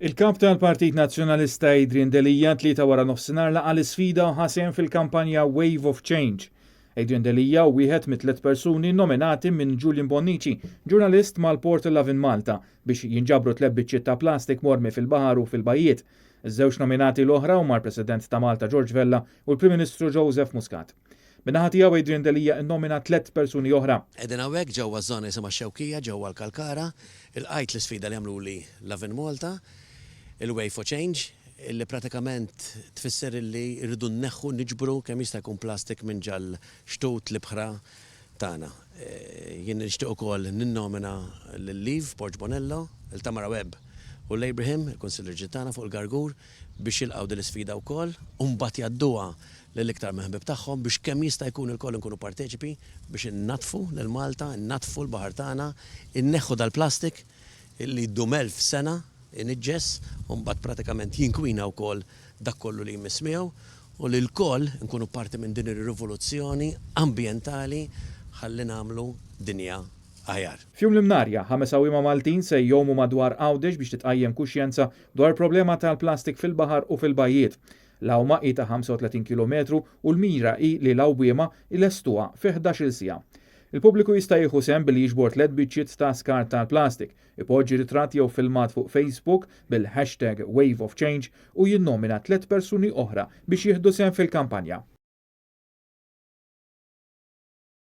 Il-Kap tal-Partit Nazzjonalista Adrian Delia t-Tlieta wara nofsinhar laqa' l-isfida u ħa sehem fil-kampanja Wave of Change. Adrian Delia hu wieħed mit-tliet persuni nominati minn Julian Bonnici, ġurnalist mal-Portal Lovin Malta, biex jinġabru tliet biċċiet ta' plastik mormi fil-baħar u fil-bajjiet. Iż-żewġ nominati l-oħra huma l-President ta' Malta George Vella u l-Prim Ministru Joseph Muscat. Min-naħa tiegħu Adrian Delia nnomina tliet persuni oħra. Qegħdin hawnhekk ġewwa ż-żona jisimha x-Xewkija ġewwa l-Kalkara. Ilqajt l-isfida li għamluli Lovin Malta, il-Way for Change, illi pratikament tfisser illi rridu nneħħu, niġbru kemm jista' jkun plastik minn ġal-xtut l-ibħra tagħna. Jien nixtieq ukoll ninnomina lil Eve Borg Bonello, il Tamara Webb u 'l Abraham, il-Kunsillier ġdid tagħna fuq il-Gargur, biex jilqgħu din l-isfida wkoll u mbagħad jgħadduha lil iktar minn ħbieb tagħhom biex kemm jista' jkun ilkoll inkunu parteċipi biex innaddfu lil Malta, innaddfu l-baħar tagħna, inneħħu dal-plastik li jdum 1000 sena iniġġes u mbagħad pratikament jinkwina wkoll dak kollu li jmiss miegħu u li lkoll inkunu parti minn din ir-rivoluzzjoni ambjentali ħalli nagħmlu dinja aħjar. F'Jum l-Imnarja, ħames għawwiema Maltin se jgħumu madwar Għawdex biex titqajjem kuxjenza dwar il-problema tal-plastik fil-baħar u fil-bajjiet. L-għawma hi ta' 35 kilometru u l-mira hi li l-għawwiema jlestuha fi 11-il siegħa. Il-pubbliku jista' jieħu sehem billi jiġbor tliet biċċiet ta' skart tal-plastik, ipoġġi ritratt jew filmat fuq Facebook bil-hashtag WaveOfChange u jinnomina tliet persuni oħra biex jieħdu sehem fil-kampanja.